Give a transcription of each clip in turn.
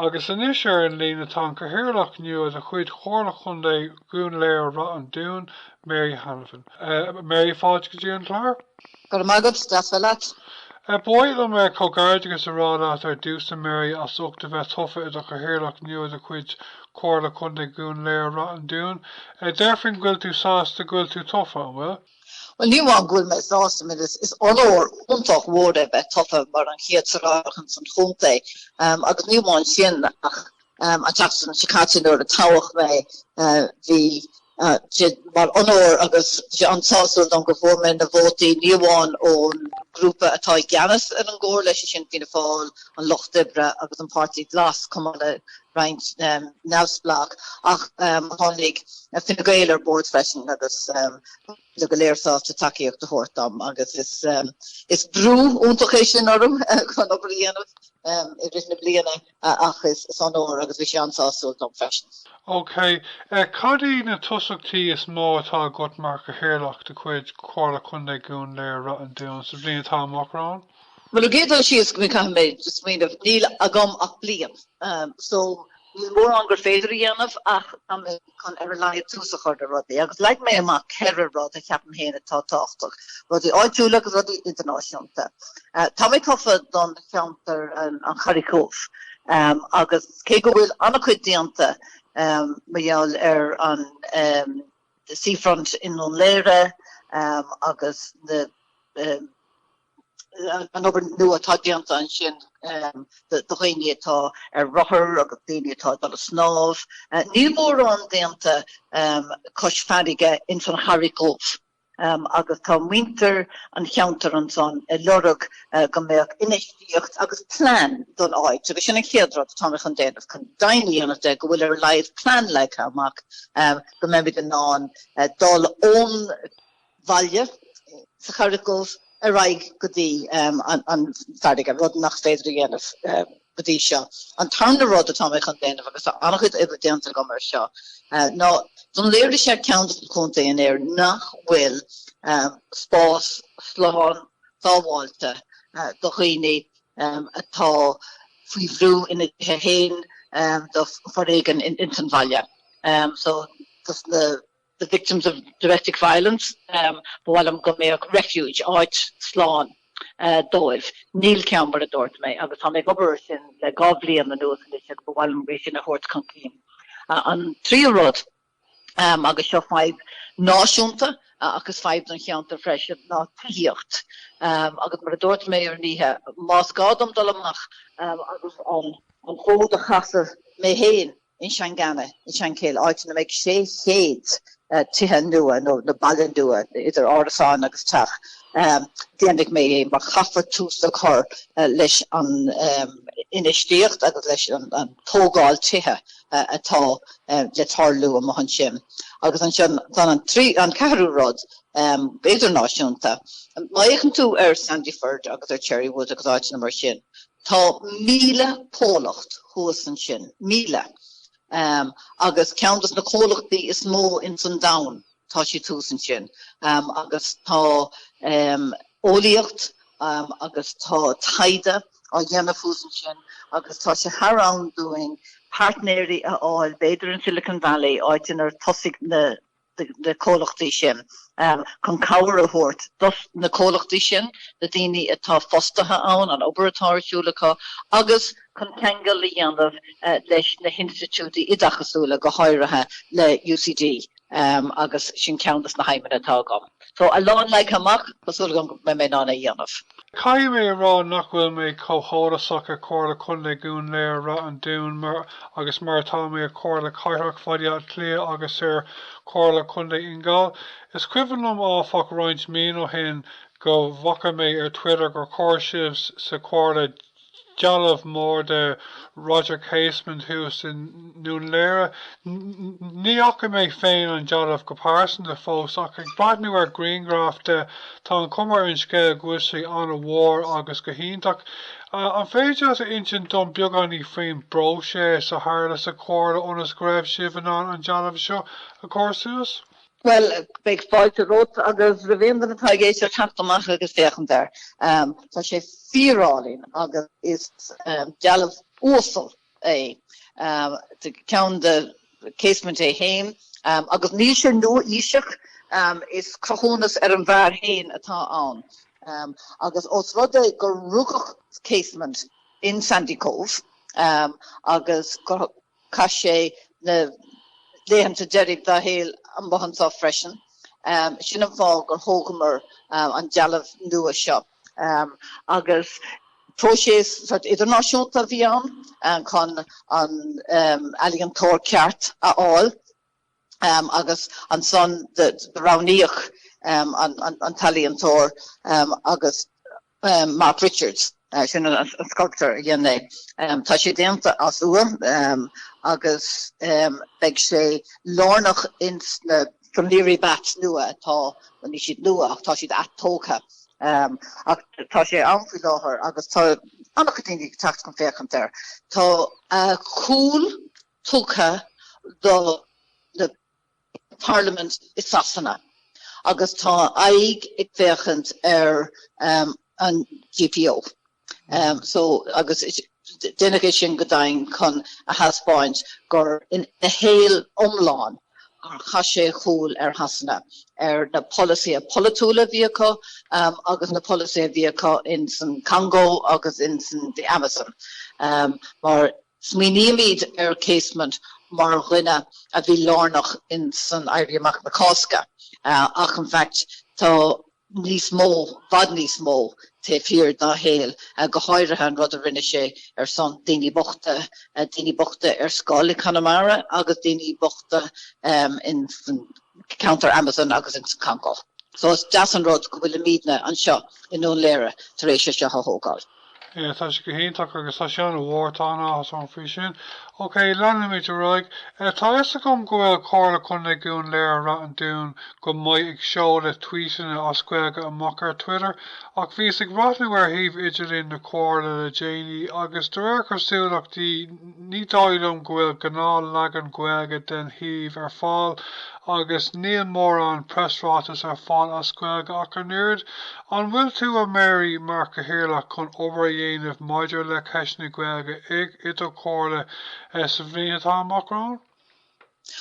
Agus anois ar an líne tá an Cathaoirleach nua de chuid Chomhairle Chontae Dhún Laoghaire-Rath an Dúin, Mary Hanafin. Mary, fáilte go dtí an clár. Go raibh maith agat, deas bheith leat. Ba mhaith liom comhghairdeachas a rá leat ar dtús, a Mary, as ucht a bheith tofa i do Chathaoirleach nua de chuid Chomhairle Contae Dhún Laoghaire-Rath an Dúin. Déarfainn go bhfuil tú sásta go bhfuil tú tofa, an bhfuil? Bhuel, ní amháin go bhfuil mé sásta, I mean is onóir iontach mhór é bheith tofa mar an chéad saoránach ins an chontae agus ní amháin sin ach an tseachtain seo caite nuair a toghadh mé bhí sé mar onóir agus sé an-sásúil dom go bhfuair mé na vótaí ní amháin ón grúpa atá i gceannas ar an gcomhairle, sé sin Fianna Fáil, an Lucht Oibre agus an Páirtí Glas, chomh maith le roinnt neamhspleách, ach tháinig Fine Gael ar bord freisin agus bhíodar go léir sásta tacaíocht a thabhairt dom agus is brú iontach é sin orm chun obair a dhéanamh i rith na bliana ach is onóir agus bhí sé an-sásúil dom freisin. OK. Cad iad na tosachtaí is mó atá agat mar Chathaoirleach de chuid Chomhairle Contae Dhún Laoghaire-Rath an Dúin sa bhliain atá amach romhainn? Bhuel, an gcéad dul síos, caithfidh mé smaoineamh, níl agam ach bliain, so níl mórán gur féidir a dhéanamh ach tá mé chun ar a laghad tús a chur le rudaí. Agus leag mé amach ceithre rud a cheapaim féin atá tábhachtach, rudaí áitiúla agus rudaí idirnáisiúnta. Tá mé tofa don cheantar an Charraig Dhubh agus cé go bhfuil an-chuid déanta mar gheall ar an seafront i nDún Laoghaire agus na an obair nua atá déanta ansin do dhaoine atá ar rothar agus daoine atá ag dul ag snámh. Níl mórán déanta cois farraige ins an Charraig Dhubh agus tá muintir an cheantair ansan ag lorg go mbeadh infheistíocht agus plean don áit agus sin an chéad rud atá mé chun déanamh, chun deimhin a dhéanamh de go bhfuil ar a laghad plean leagtha amach go mbeimid in ann dul ón bhaile sa Charraig Dhubh ar aghaidh go dtí an farraige, rud nach féidir a dhéanamh go dtí seo. An tarna rud atá mé chun déanamh, agus tá an-chuid oibre déanta agam ar seo, ná Dún Laoghaire is ea ceann de na contaetha in Éirinn nach bhfuil spás slán sábháilte do dhaoine atá faoi bhrú ina dtithe féin do foréigean ins an bhaile. So, dos na. the victims of domestic violence, ba mhaith liom go mbeadh refuge, áit slán dóibh. Níl ceann mar a dúirt mé agus tá mé ag obair ar sin le 2 bhliain anuas anois agus ba mhaith liom é sin a thabhairt chun cinn. An tríú rud, agus seo fadhb náisiúnta ach is fadhb don cheantar freisin, ná tithíocht. Agus mar a dúirt mé ar an oíche, más gá dom dul amach agus an fód a chasadh mé féin, in Shanganagh, in Shankill, áit ina mbeidh 600 tithe nua nó baile nua, idir árasáin agus teach, déanfaidh mé é mar chaithfear tús a chur leis an infheistíocht agus leis an tógáil tithe atá le tarlú amuigh ansin. Agus ansin tá an an ceathrú rud, idirnáisiúnta. Má fhéachann tú ar Sandyford agus ar Cherrywood agus áiteanna mar sin, Tá 1,000 comhlacht thuas ansin, 1,000! Agus ceann dos na comhlachtaí is mó ins an domhan, tá siad thuas ansin. Agus tá eolaíocht agus tá taighde á dhéanamh thuas ansin agus tá sé thar am dúinn pairtnéirí a fháil, b'fhéidir in Silicon Valley, áit inar tosaigh na na comhlachtaí sin, chun cabhair a thabhairt dos na comhlachtaí sin, na daoine atá fostaithe ann, an obair atá ar siúl acu, agus chun ceangal a dhéanamh leis na hinstitiúidí oideachasúla, go háirithe le UCD, agus sin ceann dos na haidhmeanna atá agam. So, a lán leagtha amach, tá súil agam go mbeidh mé in ann é a dhéanamh. Caithfidh mé a rá nach bhfuil mé chomh heolasach ar Chomhairle Contae Dhún Laoghaire Rath an Dúin mar agus mar atá mé ar Chomhairle Cathrach Bhaile Átha Cliath agus ar Chomhairle Contae Fhine Gall. Is cuimhin liom áfach roinnt míonna ó shin go bhfaca mé ar Twitter gur chuir sibh sa Chomhairle dealbh mór de Roger Casement thuas i nDún Laoghaire. Ní fhaca mé féin an dealbh go pearsanta fós, ach ag breathnú ar ghrianghraif de, tá an chuma ar an scéal go bhfuil sé an-mhór agus go hiontach. An féidir leat a insint dom beagáinín faoin bpróiseas a tharla sa Chomhairle ionas go raibh sibh in ann an dealbh seo a chur suas? Bhuel, beidh fáilte romhat agus roimh aon duine atá ag éisteacht teacht amach agus féachaint air. Tá sé fíorálainn agus is dealbh uasal. é, ceann de Casement é féin, agus níl sé nua-aoiseach, is cruthúnas ar an bhfear féin atá ann. Agus ós rud é gur rugadh Casement in Sandycove agus gur chaith sé na laethanta deiridh dá shaol amuigh anseo freisin, sin an fáth gur thógamar an dealbh nua seo. Agus próiseas sort idirnáisiúnta a bhí ann chun an ealaíontóir ceart a fháil agus ansan do roghnaíodh an t-ealaíontóir agus Mark Richards, sin an sculptor a dhein é. Tá sé déanta as umha agus beidh sé lárnach ins na Dún Laoghaire Baths nua atá, bhuel níl siad nua ach tá siad atógtha. Ach tá sé ann faoi láthair agus tá an-chuid daoine ag teacht chun féachaint air. Tá a chúl tugtha do na Parlaimint i Sasana agus tá a aghaidh ag féachaint ar an GPO. So agus déanadh é sin go deimhin chun a thaispeáint gur ina shaol iomlán gur chaith sé a chúl ar Shasana, ar na polasaithe polaitiúla a bhí acu agus na polasaithe a bhí acu ins an Congo agus ins an the Amazon. Mar Smaoinímid ar Casement mar dhuine a bhí lárnach ins an Éirí Amach na Cásca ach in fact tá níos mó, bhfad níos mó taobh thiar dá shaol, go háirithe an rud a rinne sé ar son daoine bochta, daoine bochta ar scoil i Conamara agus daoine bochta ins an ceantar Amazon agus ins an Congo. So is deas an rud go bhfuilimidne anseo i nDún Laoghaire tar éis é seo a thógáil. Yeah, tá sé go hiontach agus tá sé an-mhór, tá an-áthas orm faoi sin. Ok, leanfaimid ar aghaidh. Tá a fhios agam go bhfuil Comhairle Contae Dhún Laoghaire Rath an Dúin go maith ag seoladh tvuíteanna as Gaeilge amach ar Twitter, ach bhíos ag breathnú ar shuíomh idirlín na Comhairle le déanaí agus de réir cosúlachtaí ní dóigh liom go bhfuil gnáthleagan Gaeilge den shuíomh ar fáil agus níl mórán preasráiteas ar fáil as Gaeilge ach an oiread. An bhfuil tú, a Mary, mar Chathaoirleach chun obair a dhéanamh maidir le ceist na Gaeilge i do chomhairle sa bhliain atá amach romhainn?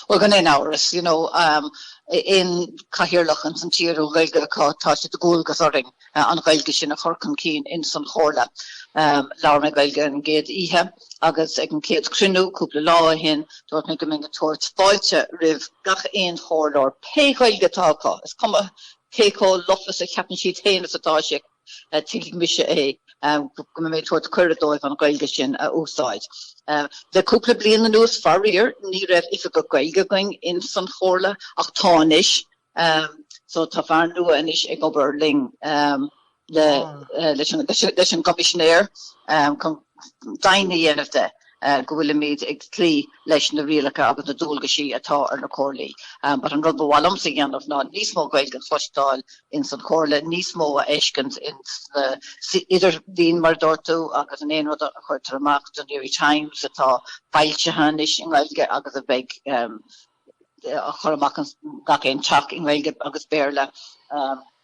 Bhuel, gan aon amhras, you know, aon chathaoirleach ins an tír a bhfuil Gaeilge acu, tá sé de dhualgas orainn an Ghaeilge sin a chur chun cinn ins an chomhairle. Labhair mé Gaeilge an gcéad oíche agus ag an chéad chruinniú cúpla lá ó shin, dúirt mé go mbeinn ag tabhairt fáilte roimh gach aon chomhairleoir, pé Ghaeilge atá acu, is cuma cé chomh lofa is a cheapann siad féin is atá sé, tuigfidh mise é, go mbeidh mé ag tabhairt cuireadh dóibh an Ghaeilge sin a úsáid. Le cúpla bliain anuas, faraor, ní raibh oifigeach Gaeilge againn ins an Chomhairle ach tá anois. So tá fear nua anois ag obair linn le leis an gCoimisinéir chun deimhin a dhéanamh de go bhfuilimid ag cloí leis na rialacha agus na dualgaisí atá ar na comhairlí. But an rud ba mhaith liomsa a dhéanamh ná níos mó Gaeilge a chloisteáil ins an chomhairle, níos mó a fheiscint ins na idirlíon mar a dúirt tú agus in aon rud a chuirtear amach, Dún Laoghaire Times atá foilsithe anois i nGaeilge agus a bheidh á chur amach in gach aon teach i nGaeilge agus Béarla.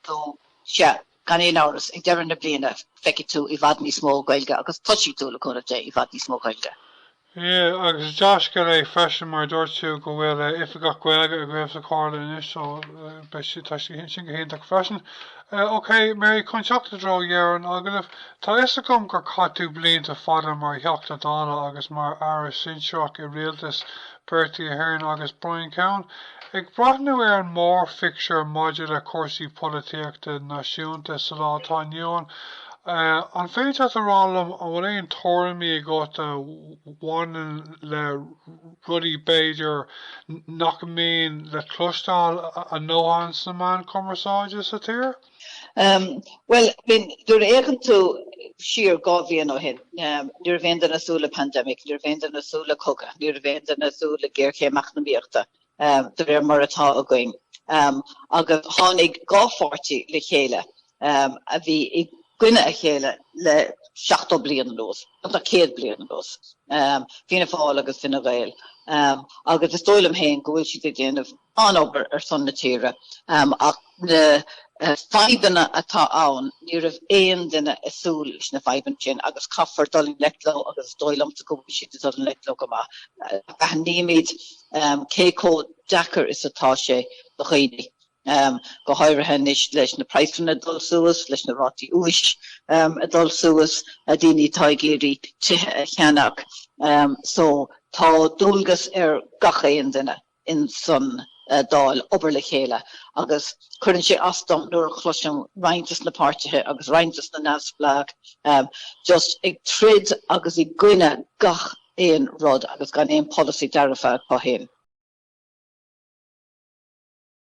So, sea, gan aon amhras, ag deireadh na bliana feicfidh tú i bhfad níos mó Gaeilge agus cloisfidh tú, le cúnamh Dé, i bhfad níos mó Gaeilge. Yeah, agus is dea-scéal é freisin mar a dúirt tú go bhfuil oifigeach Gaeilge agaibh sa Chomhairle anois so beidh sé, tá sé sin go hiontach freisin. Ok, Mary, chun teacht i dtreo dheireadh an agallaimh, tá fhios agam gur chaith tú blianta fada mar Theachta Dála agus mar Aire Sinsearach i rialtas Bertie Ahern agus Brian Cowen. Ag breathnú ar an mórphictiúr maidir le cúrsaí polaitíochta náisiúnta sa lá atá inniu ann, an féidir leat a rá liom an bhfuil aon tuairimí agat a bhaineann le rudaí b'fhéidir nach mbíonn le cloisteáil a ndóthain sna meáin chumarsáide sa tír? Bhuel, I mean, nuair a fhéachann tú siar 2 bhliain ó shin, ní raibh aon duine ag súil le pandemic, ní raibh aon duine ag súil le cogadh, ní raibh aon duine ag súil le géarchéim eacnamaíochta de réir mar atá againn. Agus tháinig 2 pháirtí le chéile a bhí i gcoinne a chéile le 70 bliain anuas, beagnach 100 bliain anuas, Fianna Fáil agus Fine Gael. Agus is dóigh liom féin go bhfuil siad ag déanamh an-obair ar son na tíre ach na. Fadhbanna atá ann, ní raibh aon duine ag súil leis na fadhbanna sin agus caithfear dul i ngleic leo agus is dóigh liomsa go bhfuil siad ag dul i ngleic leo go maith. Aithnímid cé chomh deacair is atá sé do dhaoine, go háirithe anois leis na praghsanna ag dul suas, leis na rátaí úis ag dul suas, daoine atá ag iarraidh tithe a cheannach. So tá dualgas ar gach aon duine. in san Dáil obair le chéile agus cuireann sé as dom nuair a chloisim roinnt des na páirtithe agus roinnt des na neamhspleách just ag troid agus i gcoinne gach aon rud agus gan aon polasaí dearfa acu féin.